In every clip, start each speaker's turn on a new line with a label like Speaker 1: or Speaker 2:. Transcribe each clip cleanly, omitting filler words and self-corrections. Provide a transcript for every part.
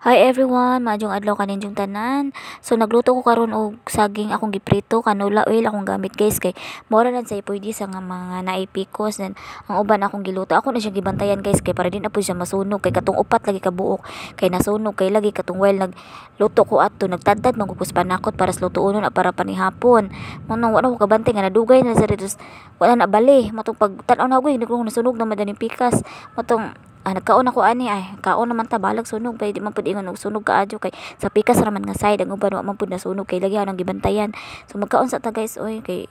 Speaker 1: Hi everyone, maayong adlaw kaninyong tanan. So nagluto ko karon og saging akong giprito, canola oil akong gamit, guys, kay mao ra sa pwede sa nga mga naay pikos. Then ang uban akong giluto, ako na siyang gibantayan, guys, kay para di na pud siya masunog, kay katong upat lagi ka buok kay nasunog, kay lagi katong while nagluto ko ato, nagtadtad man ko panakot para sa lutuonon na para panihapon. Mao nang wa na ko kabantay nga nadugay na sa dito, wala na bali matong pag tan-aw na ko nasunog na man ning pikas. Matong nagkaon ako ani, ay kaon naman ta, balag sunog, kay di man pud ingon og sunog kaadyo kay sa pikas ra man nga side, ang uban wa man pud nasunog kay lagi nang gibantayan. So magkaon sa ta, guys, oy, kay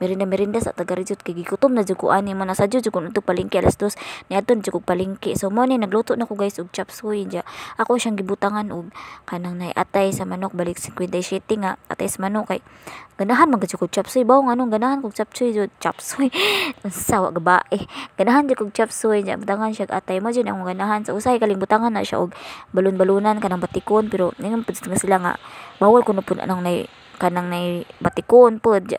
Speaker 1: merinda merinda sa taga jud, kay gigutom na jud ko ani mo, nasa jud ko ngadto palengke alas 2, niadto jud ko palengke. So mo ni nagluto na ko, guys, og chop suey. Diya ako siyang gibutangan og kanang nay atay sa manok, balik 57 nga atay sa manok, kay ganahan man gud ko chop suey bawo, nganong ganahan kog chop suey jud, chop suey unsa wa gabae, ganahan jud kog chop suey. Diya butangan siya atay mo jud akong ganahan sa usahay kaling butangan na siya og balon-balunan kanang batikon, pero ningon pud nga sila nga bawal kuno pud anang nay kanang nay batikon pud.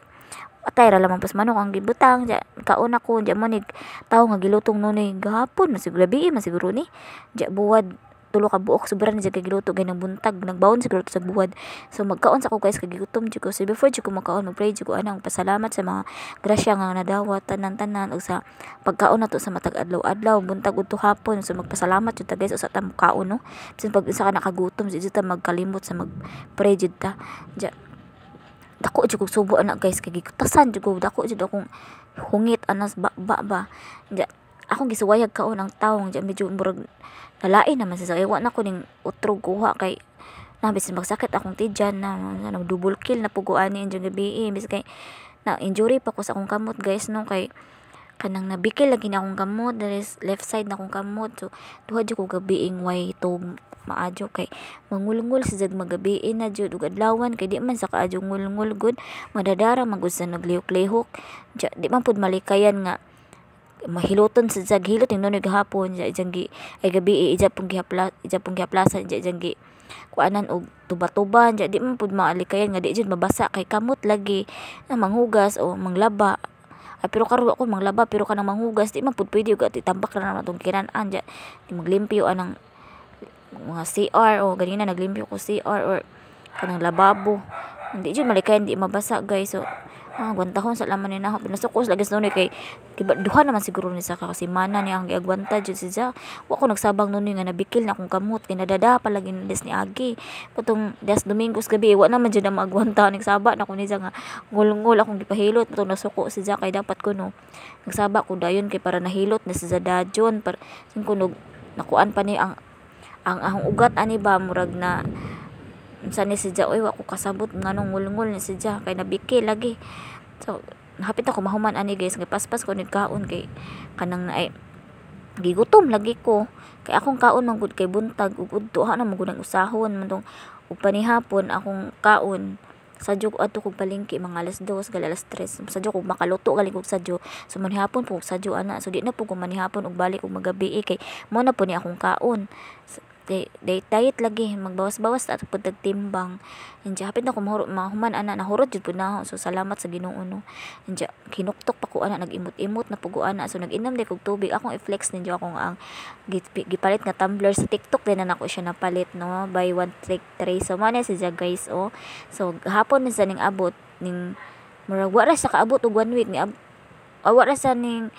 Speaker 1: Atay ra lamang pus manok ang gibutang. Diya kaon ako. Diya mo ni tawo nga gilutong nunoy gahapon, masiguro gabi masiguro ni. Diya buwad tulo ka buok, sobra ni siya giluto kay nang buntag nagbaon siguro sa buwad. So magkaon sa ko, guys, kay gigutom jud ko. So before jud ko magkaon, magpray jud ko anang pasalamat sa mga grasya nga nadawat tanan-tanan ug sa pagkaon nato sa matag adlaw-adlaw, buntag udto hapon. So magpasalamat jud ta, guys, usa ta mokaon, no, bisan pag isa ka nakagutom, di jud ta magkalimot sa magpray jud ta. Diya dako jud kog subo ana, guys, kay gikutasan jud ko, dako jud akong hungit anas ba ba ba. Diya akong gisuwayag kaon ang tawong. Diya medyo murag nalain naman sa wa na ko ning utrog kuha kay na bisan magsakit akong tidyan na, na double kill na pugo ani injong gabi, bis kay na injury pa ko sa akong kamot, guys, no, kay kanang nabikil lagi na akong kamot diri, left side na akong kamot. So duha jud ko gabiing way tug maadyo kay mangulngul sa jag magabi na jud ug adlawan kay di man sa kaadyo ngulngul gud, madadara man gud sa naglihok-lihok. Di man pud malikayan nga mahiloton sa jag hilot ning nunoy gahapon. Ija ijang gi ay gabi ija pong gihapla, ija pong gihaplasan, ija ijang gi kuanan og tuba-tuba. Di man pud malikayan nga di jud mabasa kay kamot lagi na manghugas o manglaba. Ay, pero karon ako manglaba, pero kanang manghugas di man pud pwede ug itambak ra naman atong kinan-an. Diya maglimpyo anang mga CR o ganina naglimpyo ko CR or kanang lababo, hindi jud malikayan di mabasa, guys. So agwantahon sa laman ni nako, pinasukos lagi sa nunoy kay duha naman siguro ni sa kasimana ni ang giagwanta jud si ja. Wa ko nagsabang nunoy nga nabikil na akong kamot kay nadada pa lagi des ni agi patong des Domingos gabi, wa naman jud na maagwanta. Nagsaba na ko ni nga ngulngul akong gipahilot, patong nasuko si ja, kay dapat ko no nagsaba ko dayon kay para nahilot na si dajon para kuno nakuan pa ni ang ahong ugat ani ba, murag na unsa ni si Ja. Oy, wa ko kasabot nganong ngulngul ni si Ja kay nabiki lagi. So hapit ako mahuman ani, guys, nga paspas ko nagkaon kay kanang naay gigutom lagi ko, kay akong kaon man gud kay buntag ug udto ha na man gud ang usahon man tong ug panihapon akong kaon. Sadyo ko adto kog palengke mga alas 2 gal alas 3, sadyo kog makaluto gali kog sadyo. So manihapon po kog sadyo ana, so di na po ko manihapon og balik og magabi kay mo na po ni akong kaon. So, diet diet lagi, magbawas-bawas ta pud timbang. Inja hapit na ko mahuman ana, nahurot jud pud nako, so salamat sa Ginoo, no. Inja hinuktok pa ko ana, nag-imot-imot na pud ko ana, so nag-inom day kog tubig. Akong i-flex ninyo akong ang gipalit nga tumbler sa TikTok din na nako siya napalit, no, buy one take three. So mo na siya, guys, oh. So hapon ni sa ning abot ning murag wa ra sa kaabot og one week ni wa ra sa ning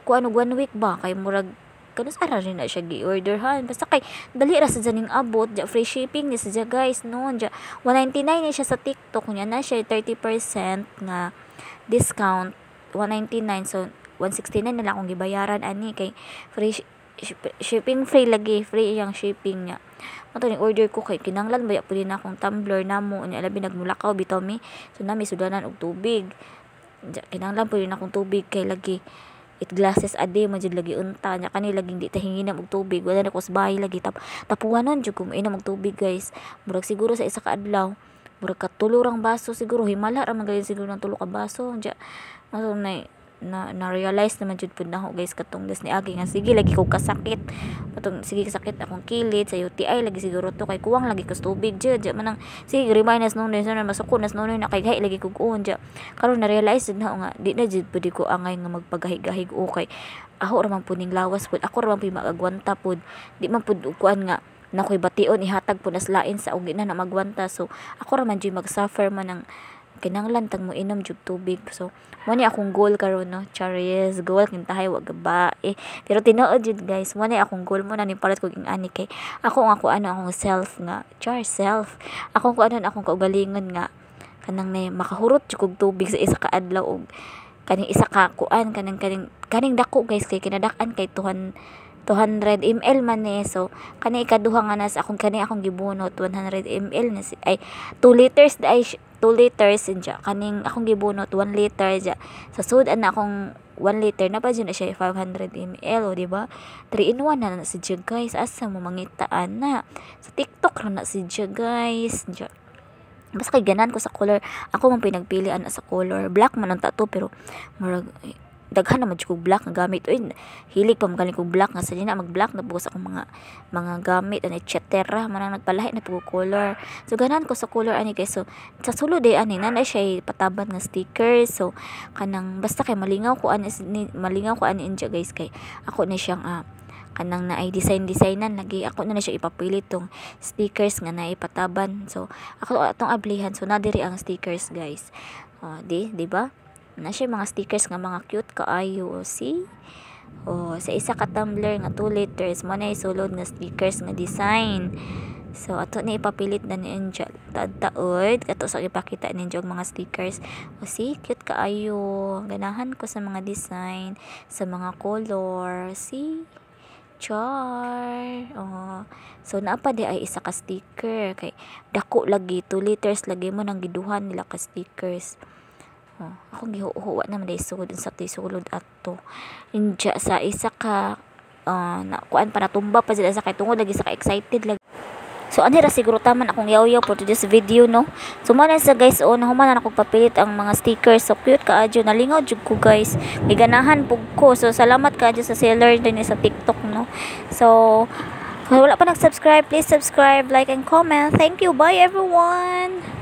Speaker 1: kuan og one week ba, kay murag kanus ara rin na siya gi-orderhan, basta kay dali ra sa ning abot. Ja free shipping ni siya, guys, no. Ja 199 ni siya sa TikTok nya na siya 30% nga discount, 199, so 169 na lang akong gibayaran ani kay free shipping, free lagi, free iyang shipping niya. Mo ning order ko kay kinahanglan ba pud na akong tumbler namo nya, labi nagmulakaw bitaw mi, so nami sudanan og tubig. Kinahanglan pud na akong tubig kay lagi 8 glasses a day man jud lagi unta nya, kani laging di ta hinginom og tubig, wala na ko sa bahay lagi tapuwanon jud ko moinom og tubig, guys. Murag siguro sa isa ka adlaw murag katulo rang baso siguro, himala ra man gali siguro ng tulo ka baso. Diya maso na na na-realize naman jud pud nako, guys, katong des ni agi nga sige lagi ko kasakit, katong sige kasakit akong kilid sa UTI lagi siguro to kay kuwang lagi ko tubig jud. Diya man ang sige remind nas nunoy sa masuko nas nunoy na kay gahi lagi kog uon. Diya karon na-realize jud nako nga di na jud pud ko angay nga magpagahi-gahig o kay aho ra man pud ning lawas pud, ako ra man pud magagwanta pud, di man pud kuan nga. Na ko'y bation ihatag po naslain sa og na magwanta. So ako ra man jud mag-suffer man ang kinahanglan tag mo inom jud tubig. So mo ni akong goal karon, no. Charis, goal kintahay wa gabae, pero tinuod jud, guys, mo ni akong goal mo na ni palit kog ani kay ako ang ako ano akong self nga char self akong kuan akong kaugalingon nga kanang nay makahurot jud kog tubig sa isa ka adlaw og kaning isa ka kuan kaning dako, guys, kay kinadak-an kay 200 ml man ni. So kani ikaduha nga nas akong kani akong gibunot 100 ml na si, ay, 2 liters ay 2 liters siya. Kaning akong gibunot 1 liter ja. Sa sud na akong 1 liter na pa jud na siya 500 ml o, di ba? 3 in 1 na na si guys. Asa mo mangitaan na sa TikTok ra na si guys. Ja. Basta kay ganan ko sa color. Ako man pinagpili ana sa color. Black man ang tato, pero murag daghan naman jud kog black nga gamit. Uy, hilig pa magaling kog black nga sa na mag black na sa akong mga gamit ani etc. Man ang nagpalahi na pug color. So ganahan ko sa color ani, guys. So sa sulod eh ani na siya pataban nga sticker. So kanang basta kay malingaw ko ani, malingaw ko ani inja, guys, kay ako na siyang kanang naay design designan lagi ako na siya ipapilit tong stickers nga naay pataban. So ako atong ablihan. So na diri ang stickers, guys. Oh, di ba na siya mga stickers nga mga cute kaayo? See? Oh, sa isa ka tumbler nga 2 liters mo na sulod nga stickers nga design. So ato ni ipapilit na ni Angel taod kato sa ipakita ninyo ang mga stickers. O, see, cute kaayo. Ganahan ko sa mga design, sa mga color. See? Char. Oh. So naa pa di ay isa ka sticker kay dako lagi, 2 liters lagi mo nang giduhan nila ka stickers. Oh, akong gihuwa naman dahil sugod sa sulod ato. Inja sa isa ka na kuan pa, natumba pa sila sa kay tungod lagi sa ka excited lagi. So ani ra siguro taman akong yaw-yaw for today's video, no. So mo na sa, guys, oh, nahuman na akong papilit ang mga stickers. So cute kaayo, nalingaw jud ko, guys. Giganahan pug ko. So salamat kaayo sa seller din sa TikTok, no. So kung wala pa nag-subscribe, please subscribe, like and comment. Thank you. Bye, everyone.